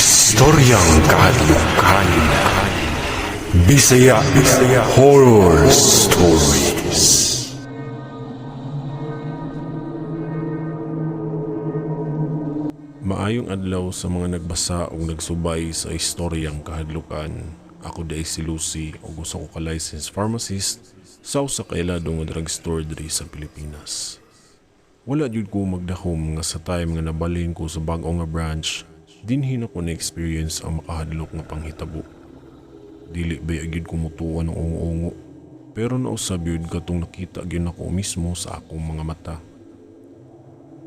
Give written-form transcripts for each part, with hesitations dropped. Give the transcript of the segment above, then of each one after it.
Istoryang Kahadlukan. Bisaya Bisaya Horror Stories. Maayong adlaw sa mga nagbasa o nagsubay sa istoryang kahadlukan. Ako diay si Lucy ug usa ko ka licensed pharmacist sa usa ka ilado nga drugstore diri sa Pilipinas. Wala jud ko magdahom nga sa time nga nabalhin ko sa bag-o nga branch, dinhi na ko na-experience ang makahadlok nga panghitabo. Dili ba gyud ko mutuo ng ungo-ungo, pero nausab gyud katong nakita gyud nako mismo sa akong mga mata.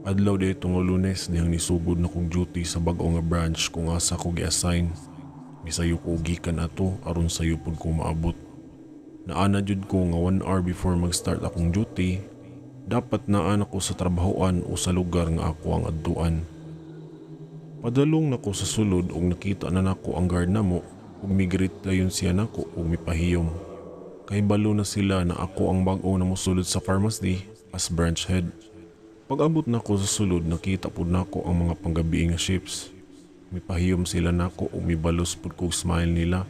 Adlaw dito nga Lunes dihang nisugod na kong duty sa bag-o nga branch kung asa ko gi-assign. Misayo ko gikan ato aron sayo pud ko maabot. Naana jud ko nga 1 hour before mag-start akong duty, dapat naa na ko sa trabahoan o sa lugar nga ako ang adtuan. Padalong nako sa sulod ug nakita na nako ang guard namo ug migreet dayon siya nako ug mipahiyom. Kay balo na sila na ako ang bag-o na mosulod sa pharmacy as branch head. Pag-abot nako sa sulod, nakita pud nako ang mga panggabi nga shifts. Mipahiyom sila nako ug mibalos pud kog smile nila.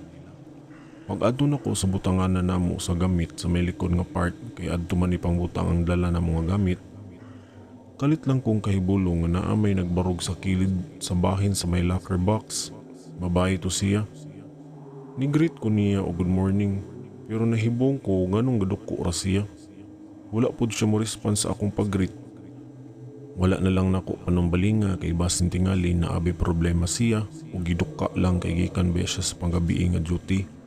Pag-adto nako sa butanganan namo sa gamit sa may likod nga part kay adto man ipangbutang ang dala namo nga gamit. Kalit lang kong kahibulo nga naa may nagbarog sa kilid sa bahin sa may locker box. Babae to siya. Ni-greet ko niya og good morning, pero nahibong ko nganong gaduko ra siya. Wala pud siya mo response sa akong pag-greet. Wala na lang nako panumbalinga kay basin tingali na abi problema siya o giduka lang kay gikan ba siya sa panggabi nga duty.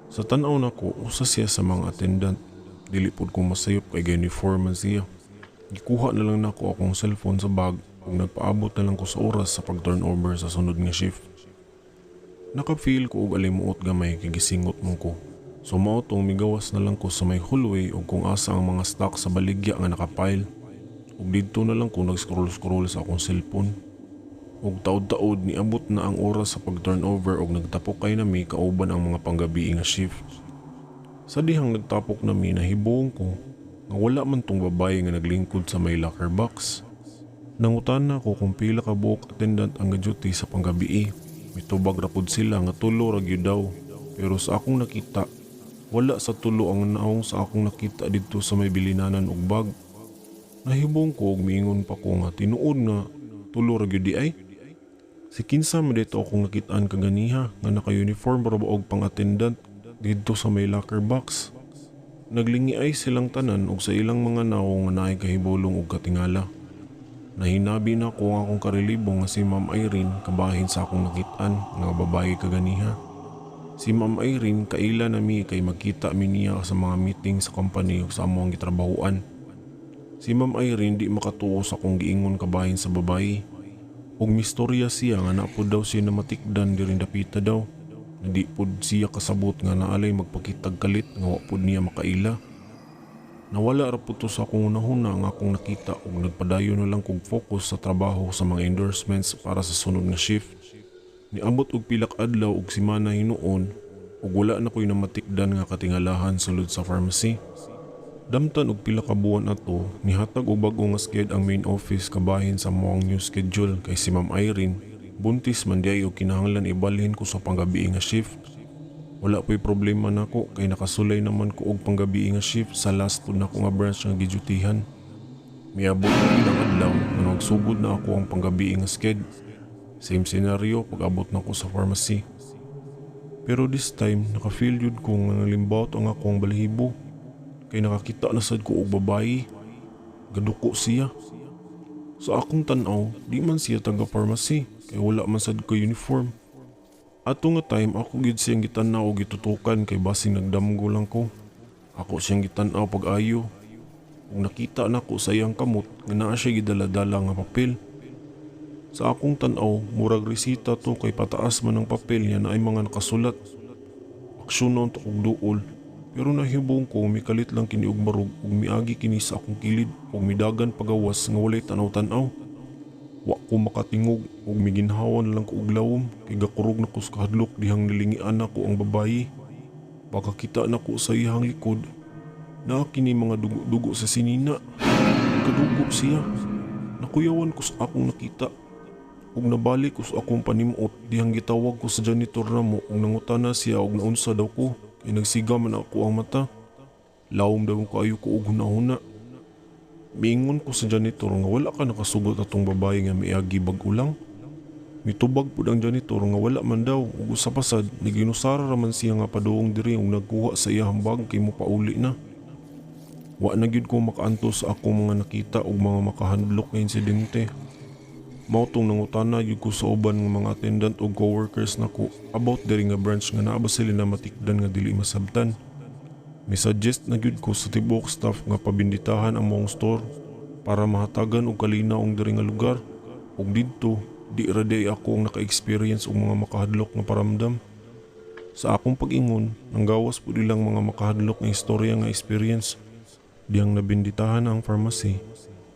Sa tan-aw nako, usa siya sa mga attendant. Dili pud ko masayop kay uniform man siya. Gikuha na lang nako akong cellphone sa bag ug nagpaabot na lang ko sa oras sa pag-turnover sa sunod nga shift. Naka-feel ko og alimuot gamay kay gisingot mo ko. So mao tong migawas na lang ko sa may hallway ug kung asa ang mga stock sa baligya nga nakapile. Ug didto na lang ko nag-scroll-scroll sa akong cellphone. Ug taod-taod niabot na ang oras sa pag-turnover ug nagtapok kay nami kauban ang mga panggabi nga shift. Sa dihang nagtapok nami, nahibong ko nga wala man tong babae nga naglingkod sa may locker box. Nangutana ko kung pila ka buok attendant ang duty sa panggabi. Mitubag ra pud sila nga tulo ra gyud daw. Pero sa akong nakita, wala sa tulo ang naong sa akong nakita didto sa may bilinanan og bag. Nahibong ko og miingon pa ko nga tinuod nga tulo ra gyud di ay. Si kinsa man dito akong nakitaan kaganiha nga naka-uniform ra ba og pang-attendant didto sa may locker box. Naglingi ay silang tanan og sa ilang mga nawong nga naay kahibulong og katingala. Nahinabi na ko ang akong karelibo nga si Ma'am Irene kabahin sa akong nakitaan nga babae kaganiha. Si Ma'am Irene kaila na mi kay magkita mi niya sa mga meeting sa company ug sa among gitrabahoan. Si Ma'am Irene di makatuo sa akong giingon kabahin sa babae. Ug mistorya siya nga napod daw siya namatikdan diri dapita daw. Di pod siya kasabot nga naalay magpakitag kalit nga wa pod niya makaila. Nawala ra pud to sa akong hunahuna nga akong nakita ug nagpadayon na lang kog focus sa trabaho sa mga endorsements para sa sunod nga shift. Niabot og pila ka adlaw ug semana hinuon ug wala na ko'y namatikdan nga katingalahan sulod sa pharmacy. Damtan og pila ka buwan ato, nihatag og bag-o nga sked ang main office kabahin sa moang new schedule kay si Ma'am Irene buntis man diay og kinahanglan ibalhin ko sa panggabi nga shift. Wala po'y problema nako kay nakasulay naman ko og panggabi nga shift sa last pud nako nga branch nga gidutyhan. Miabot na gyud ang adlaw nga nagsugod na ako ang panggabi nga sked. Same scenario pag abot nako sa pharmacy. Pero this time naka-feel jud ko nga nalimbawot ang akong balahibo. Kay nakakita na sad ko og babae. Gaduko siya. Sa akong tan-aw, di man siya taga pharmacy kay wala man sad ko uniform. Ato nga time ako gyud siyang gitan-aw og gitutukan kay basing nagdamgo lang ko. Ako siyang gitan-aw pag-ayo. Ug nakita nako sa iyang kamot nga naa siya gidala-dala nga papel. Sa akong tan-aw, murag resita to kay pataas man ang papel niya na ay mga nakasulat. Aksyon na unta kog duol. Pero nahibong ko mikalit lang kini og barog ug miagi kini sa akong kilid ug midagan pagawas nga walay tan-aw-tan-aw. Wa ko makatingog ug miginhawa na lang ko og lawom kay gakurog na ko sa kahadlok dihang nilingian nako ang babayi. Pagkakita nako sa iyang likod, naa kini mga dugo-dugo sa sinina. Kadugo siya. Nakuyawan ko sa akong nakita. Ug nabalik ko sa akong panimuot dihang gitawag ko sa janitor namo ug nangutana siya og naunsa daw ko kay nagsiga man ako ang mata. Lawom daw kaayo ko og hunahuna. Miingon ko sa janitor nga wala ka nakasugot atong babae nga miagi bag-o lang. Mitubag pud ang janitor nga wala man daw ug usa pa sad niginusara ra man siya nga padung diri ug nagkuha sa iyang bag kay mopauli na. Wa na gyud ko makaantos sa akong mga nakita ug mga makahandlok nga insidente. Mao tong nangutana gyud ko sa uban nga mga attendant ug coworkers nako about diri nga branch nga naa ba sila namatikdan nga dili masabtan. Mi-suggest na gyud ko sa tibuok staff nga pabinditahan ang maong store para mahatagan og kalinaw ang diri nga lugar. Ug didto, di ra diay ako ang naka-experience og mga makahadlok nga paramdam. Sa akong pag-ingon, nanggawas pud ilang mga makahadlok nga istorya nga experience. Dihang nabinditahan ang pharmacy,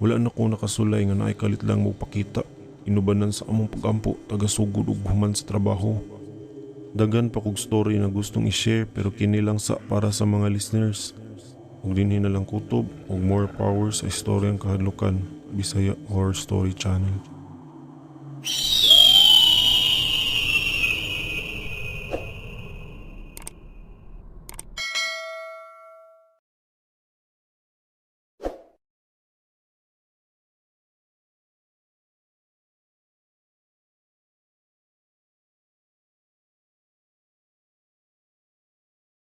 wala na ko nakasulay nga naay kalit lang mo pakita. Inubanan sa among pagampo, taga-sugod ug human sa trabaho. Daghan pa kog story na gustong i-share pero kini lang sa para sa mga listeners. Ug dinhi na lang kutob ug more power sa istoryang kahadlukan. Bisaya Horror Story Channel.